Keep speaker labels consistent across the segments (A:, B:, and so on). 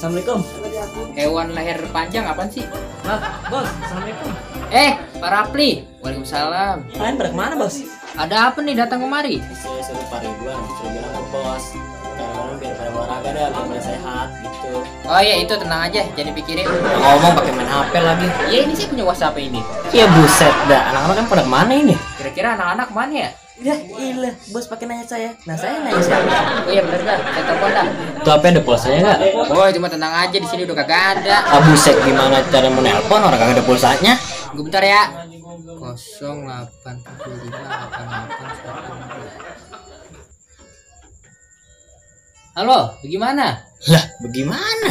A: Assalamualaikum.
B: Hewan leher panjang apaan sih?
A: Bos, assalamualaikum.
B: Pak Rapli. Waalaikumsalam.
A: Kalian pada kemana, bos?
B: Ada apa nih datang kemari?
A: Saya suruh Pak Ridwan, suruh bilang ke bos. Kadang-kadang biar pada olahraga dah, biar pada sehat gitu.
B: Oh iya itu tenang aja, jangan dipikirin.
A: Ngomong pakai main HP lagi.
B: Ya ini sih punya WhatsApp ini.
A: Iya buset dah, anak-anak kan pada kemana ini?
B: Kira-kira anak-anak mana ya?
A: Ya ilah, bos pakai nanya saya. Nah saya nanya siapa?
B: Oh iya bener dah, saya telepon dah.
A: Tuh apa ada pulsanya nggak?
B: Oh cuma tenang aja, di sini udah kagak ada.
A: Ah buset, gimana cara mau nelpon orang kagak ada pulsanya?
B: Gue bentar ya. 08758811. Halo, bagaimana?
A: Lah, bagaimana?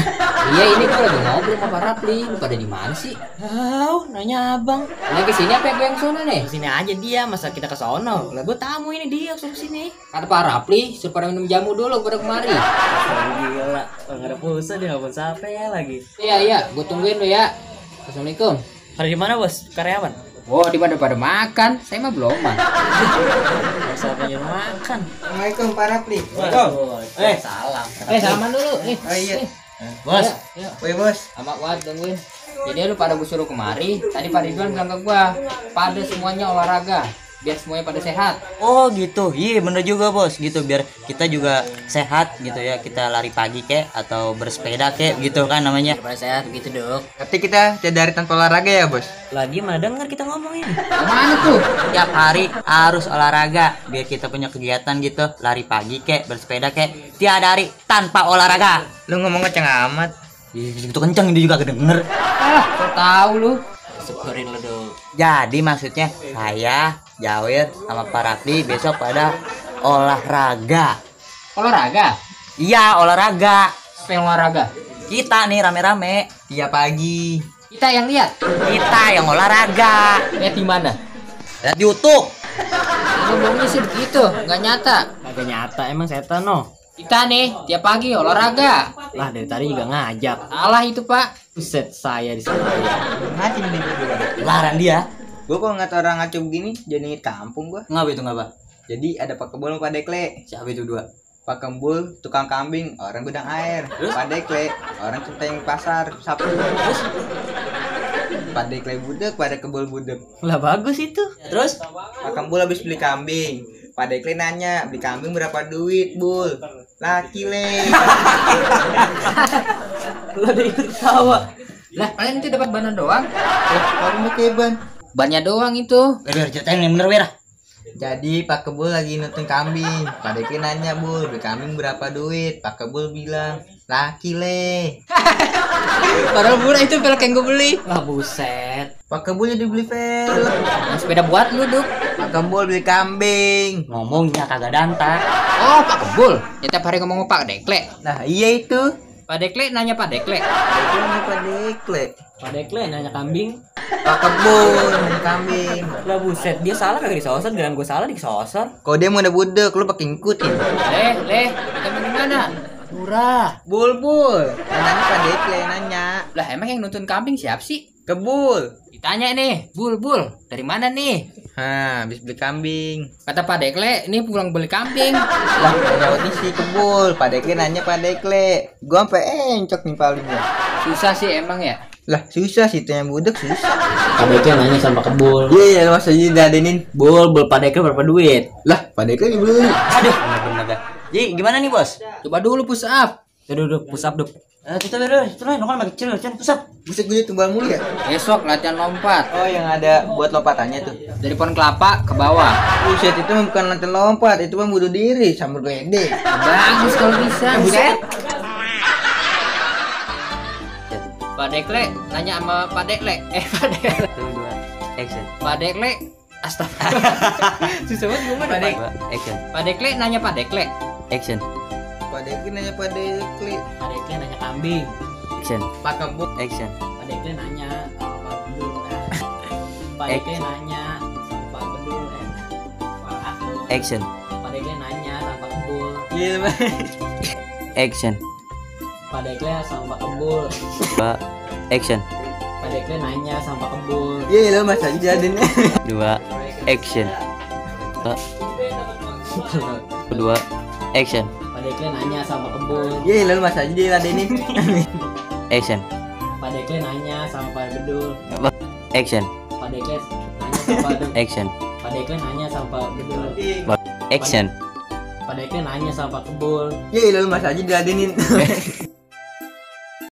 B: Iya ini gue lagi ngobrol sama Pak Rapli. Lu pada di mana sih?
A: Tahu, nanya abang.
B: Ini kesini apa yang gue yang sono nih?
A: Sini aja dia, masa kita ke sono. Lah gua tamu ini dia suruh sini.
B: Kata Pak Rapli, suruh pada minum jamu dulu pada kemari.
A: Gila, enggak ada pulsa dia enggak pulsa HP lagi.
B: Iya, gue tungguin lu ya. Assalamualaikum.
A: Pada di mana, Bos? Karyawan?
B: Wow, di pada makan. Saya mah belum mah.
A: Siapa yang makan?
C: Assalamualaikum Pak Rapli.
A: Salam.
B: Salaman dulu.
C: Oh iya.
A: Bos.
B: Ayo.
C: Woi bos.
B: Sama Wad tungguin. Jadi lu pada gue suruh kemari. Tadi Pak Ridwan bilang ke gua, pada semuanya olahraga. Biar semuanya pada sehat.
D: Oh gitu, iya bener juga bos gitu, biar kita juga sehat gitu ya, kita lari pagi kek atau bersepeda kek gitu kan namanya.
B: Pada sehat gitu dok.
C: Tapi kita tiada hari tanpa olahraga ya bos.
D: Lagi mana denger kita ngomong ini.
B: Kemana tuh?
D: Tiap hari harus olahraga biar kita punya kegiatan gitu, lari pagi kek, bersepeda kek, tiada hari tanpa olahraga.
C: Lu ngomong kenceng amat.
D: Itu kenceng dia juga kedenger.
B: Kok tahu lu?
D: Syukurin lo dong. Jadi maksudnya saya, Jawir sama Pak Rapli besok pada olahraga.
B: Olahraga?
D: Iya olahraga.
B: Apa yang olahraga?
D: Kita nih rame-rame
C: Tiap pagi.
B: Kita yang lihat.
D: kita yang olahraga.
B: Lihat di mana?
D: Lihat di YouTube.
B: Ngomongnya sih begitu, nggak nyata.
A: Kagak nyata emang setan no.
B: Kita nih tiap pagi olahraga.
A: Lah dari tadi juga ngajak.
B: Salah itu Pak.
A: Buset saya di sini.
C: Ngaji nih berdua.
D: Larang dia.
C: Gua kalau ngeliat orang ngaco begini jadi inget kampung gua.
D: Ngapa itu ngapa?
C: Jadi ada Pak Kebul sama Pak Dekle.
D: Siapa itu dua?
C: Pak Kembul tukang kambing, orang gudang air. Pak Dekle orang centeng pasar sapu. Terus Pak Dekle budek, pada Kebul budek.
A: Lah bagus itu.
D: Terus
C: Pak Kembul habis beli kambing. Pak Dekle nanya, beli kambing berapa duit, Bul? Laki le.
A: Lah dia ikut tawa.
B: Lah kalian itu dapat banan doang?
C: Kamu mau keban.
B: Bannya doang itu.
D: biar ceritain yang bener Wira.
C: Jadi Pak Kebul lagi nonton kambing. Pak Dekle nanya, Bul, beli kambing berapa duit? Pak Kebul bilang, laki le.
B: Padahal murah itu velg yang gue beli.
A: Lah buset.
C: Pak Kebul jadi beli velg.
B: Yang sepeda buat lu Duk.
C: Pak Kebul beli kambing.
D: Ngomongnya kagak danta.
B: Oh Pak Kebul. Ya tiap hari ngomong Pak Dekle.
C: Nah iya itu.
B: Pak Dekle nanya Pak Dekle.
C: Dekle nih Pak Dekle.
A: Pak Dekle nanya kambing.
C: Pak Kebul beli kambing.
A: Lah buset, dia salah kagak disosor, giliran gue salah disosor.
C: Kalau dia mau udah budek, lu pakai ngikutin.
B: Leh, kita di mana?
A: Murah.
C: Bul. Nanya Pak Dekle nanya.
B: Lah emang yang nuntun kambing siapa sih?
C: Kebul.
B: Ditanya nih, Bul, dari mana nih?
C: Habis beli kambing.
B: Kata Pak Dekle, ini pulang beli kambing.
C: Lah, jawab si Kebul. Pak Dekle nanya Pak Dekle. Gua sampai encok nih palingnya.
B: Susah sih emang ya.
C: Lah, susah sih tanya budek susah.
A: Pak Dekle nanya sama Pak Kebul.
C: Iya, masa didadenin.
A: Bul, Pak Dekle berapa duit?
C: Lah, Pak Dekle dibeli.
D: Aduh, bener-bener dah. Jadi gimana nih bos?
B: Coba dulu push up.
A: Duduk, push up, duk.
D: Kita terus nongol makin kecil, Chan, pusat.
C: Buset gue tebal mulu ya.
B: Besok latihan lompat.
C: Oh, yang ada buat lompatannya tuh.
B: Dari pohon kelapa ke bawah.
C: Buset, itu mah bukan latihan lompat, itu mah bunuh diri sama gede.
B: Bagus kalau bisa. Buset. Pak Dekle nanya sama Pak Dekle. Pak Dekle.
D: 1, 2, action.
B: Pak Dekle. Astagfirullah. Susah banget ngomong Pak Dekle.
D: Action.
B: Pak Dekle nanya Pak Dekle.
D: Action.
C: Pak Dekle nanya Pak Dekle.
A: Pak Dekle nanya kambing.
D: Action.
C: Pak Kebul.
D: Action.
A: Pak Dekle nanya sama Pak Bedul. Pak Dekle nanya sama Pak Bedul. Pak
D: Action.
A: Pak Dekle nanya sama Pak Kebul.
C: Iya, Pak.
D: Action.
A: Pak Dekle sama Pak Kebul.
D: Pak. Action.
A: Pak Dekle nanya sama Pak Kebul.
C: Iya, lo masa didadenin.
D: 2. Action. Pak. 2. Action.
A: Pak Dekle nanya sama Pak Kebul.
C: Iya, lo masa didadenin.
D: Action.
A: Pak Dekle nanya sama Pak Bedul.
D: Action.
A: Pak Dekle nanya sama Pak Bedul.
D: Action.
A: Pak Dekle nanya sama Pak Bedul.
D: Action.
A: Pak Dekle nanya sama Pak Kebul.
C: Iya, lo masa didadenin.